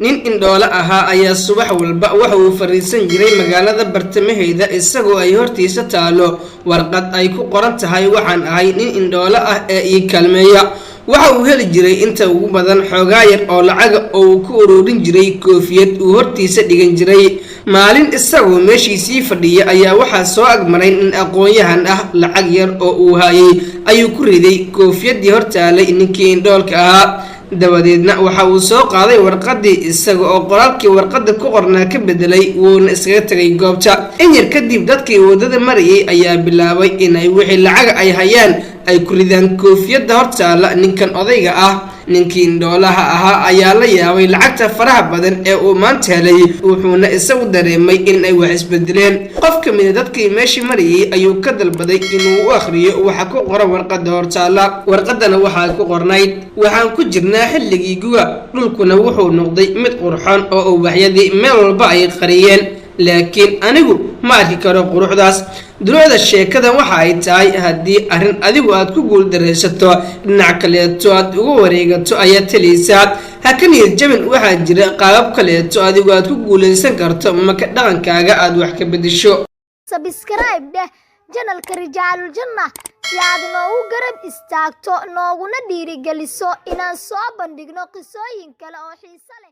Nin indhoole ahaa ayaa subax walba waxa uu fadhiisan jiray magaalada bartamaheeda, isagoo ay hortiisa taalo warqad ay ku qoran tahay: "Waxaan ahay nin indhoole ah ee ii kaalmeeya." Waxa uu heli jiray inta ugu badan xoogaa yar oo lacaga oo uu ku ururin jiray koofiyad uu hortiisa dhigan jiray. Maalin isagoo meeshiisii fadhiya ayaa waxaa soo agmaray nin aqoon-yahan ah. Lacag yar oo uu hayay ayuu ku riday koofiyadii hortaalay ninkii indhoolka ahaa. Dabadeedna waxa uu soo qaaday warqadii, isaga oo qoraalkii warqadda ku qornaa ka bedelay, wuuna iskaga tegay goobta. In yar kadib, dadkii waddada marayay ayaa bilaabay inay wixii lacaga ay hayaan ay ku ridaan koofiyadda hortaala ninkan odayga ah. Ninkii indhoolaha ahaa ayaa la yaabay lacagta faraha badan ee uu maanta helay, wuxuuna isagu dareemay in ay wax isbedeleen. Qof ka mida dadkii meeshii marayay ayuu ka dalbaday inuu u akhriyo waxa ku qoran warqadda hortaala. Warqadana waxaa ku qornayd: "Waxaan ku jirnaa xilligii guga, dhulkuna wuxuu noqday mid qurxoon oo ubaxyadii meel walba ay qariyeen, laakiin anigu ma arki karo quruxdaas." Duruucda sheekadan waxa ay tahay: haddii arrin adigu aad ku guuldaraysato, dhinac kaleeto aad uga wareegato ayaad helaysaa. Ha ka niyad jabin, waxaa jira qaabab kaleeto adigu aad ku guulaysan karto marka dhaqankaaga aad wax ka bedesho. Subscribe dheh channelka Rijaalul Janna si aad noogu garab istaagto, nooguna dhiirigeliso inaan soo bandhigno qisooyin kale oo xiiso leh.